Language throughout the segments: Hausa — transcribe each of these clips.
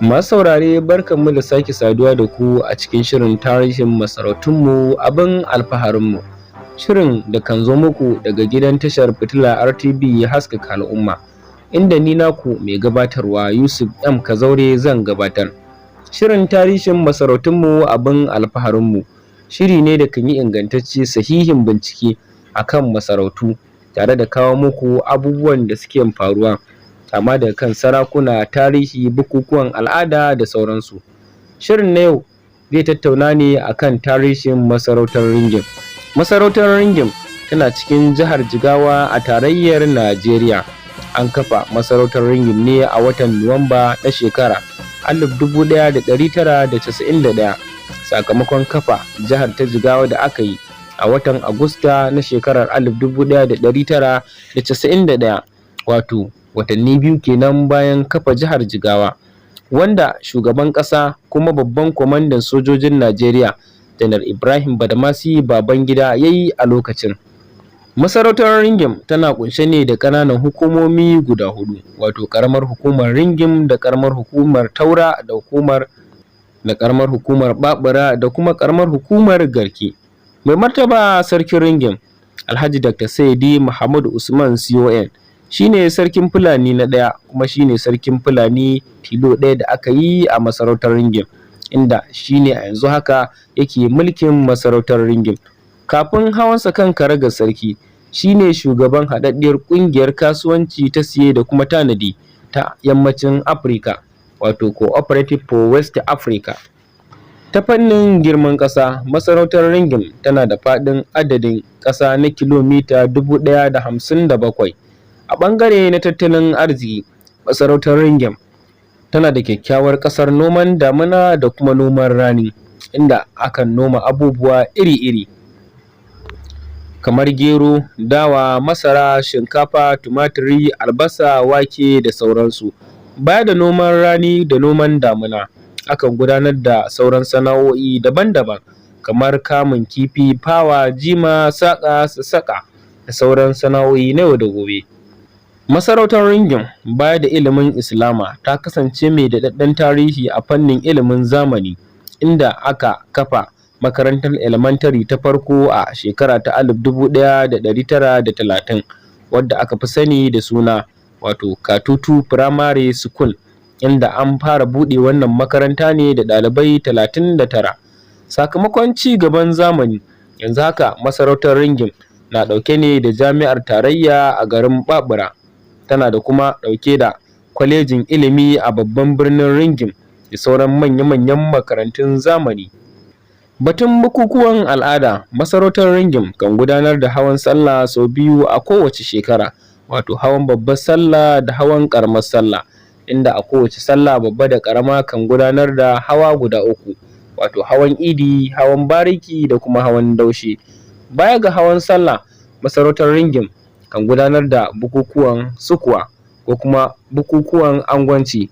Masu saurare, barkanmu da sake saduwa da ku a cikin shirin tarihin masarautunmu abin alfaharinmu. Shirin da kan zo muku daga gidan tashar Fitila RTV haskaka al'umma, inda ni naku mai gabatarwa Yusuf M. Kazaure zan gabatar. Shirin tarihin masarautunmu abin alfaharinmu shiri ne da kan yi ingantacce sahihin bincike akan masarautu tare da kawo muku abubuwan da suke faruwa kama daga kan sarakuna, tarihi, bukukuwan al'ada da sauransu. Shirin na yau zai tattauna ne akan tarihin masarautar Ringim. Masarautar Ringim tana cikin jihar Jigawa a tarayyar Najeriya. An kafa masarautar Ringim ne a watan Nuwamba na shekara 1991 sakamakon kafa jihar ta Jigawa da aka yi a watan Agusta na shekarar 1991, wato watanni 2 kenan bayan kafa jihar Jigawa, wanda shugaban ƙasa kuma babban kwamandan sojojin Najeriya, Janar Ibrahim Badamasi Babangida, ya yi a lokacin. Masarautar Ringim tana ƙunshe ne da ƙananan hukumomi guda huɗu, wato ƙaramar hukumar Ringim da ƙaramar hukumar Taura da hukumar da ƙaramar hukumar Babura da kuma ƙaramar hukumar Garki. Mai martaba Sarkin Ringim, Alhaji Dr. Saidi Muhammadu Usman CON, shine sarkin Fulani na ɗaya kuma shine sarkin Fulani tilo ɗaya da aka yi a masarautar Ringim, inda shine a yanzu haka yake mulkin masarautar Ringim. Kafin hawansa kan karagar sarki, shine shugaban haɗaɗɗiyar ƙungiyar kasuwanci ta siye da kuma tanadi ta Yammacin Afirka, wato Cooperative for West Africa. Ta fannin girman ƙasa, masarautar Ringim tana da faɗin adadin ƙasa na kilomita 1,057. A ɓangare na tattalin arziki, masarautar Ringim tana da kyakkyawar ƙasar noman damina da kuma noman rani, inda akan noma abubuwa iri-iri kamar gero, dawa, masara, shinkafa, tumatiri, albasa, wake da sauransu. Baya da noman rani da noman damina, akan gudanar da sauran sana'o'i daban-daban kamar kamun kifi, fawa, jima, saƙa, sassaƙa da sauran sana'o'i na yau da gobe. Masarautar Ringim, baya da ilimin Islama, ta kasance mai daɗaɗɗen tarihi a fannin ilimin zamani, inda aka kafa makarantar elementary ta farko a shekara ta 1930, wadda aka fi sani da suna wato Katutu Primary School, inda an fara buɗe wannan makaranta ne da ɗalibai 39. Sakamakon ci gaban zamani, yanzu haka masarautar Ringim na ɗauke ne da jami'ar tarayya a garin Babura, tana da kuma ɗauke da kwalejin ilimi a babban birnin Ringim da sauran manya-manyan makarantun zamani. Batun bukukuwan al'ada, masarautar Ringim kan gudanar da hawan sallah sau biyu a kowace shekara, wato hawan babbar sallah da hawan ƙaramar sallah, inda a kowace sallah babba da ƙarama kan gudanar da hawa guda uku, wato hawan idi, hawan bariki da kuma hawan daushe. Baya ga hawan sallah, masarautar Ringim kan gudanar da bukukuwan sukuwa ko kuma bukukuwan angwanci,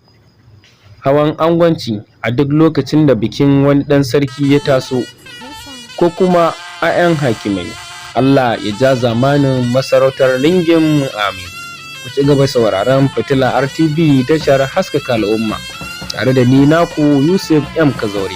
hawan angwanci a duk lokacin da bikin wani ɗan sarki ya taso ko kuma 'ya'yan hakimai. Allah ya ja zamanin masarautar Ringim, amin. Ku ci gaba sauraron Fitila RTV, tashar haskaka al'umma, tare da ni naku Yusuf M. Kazaure.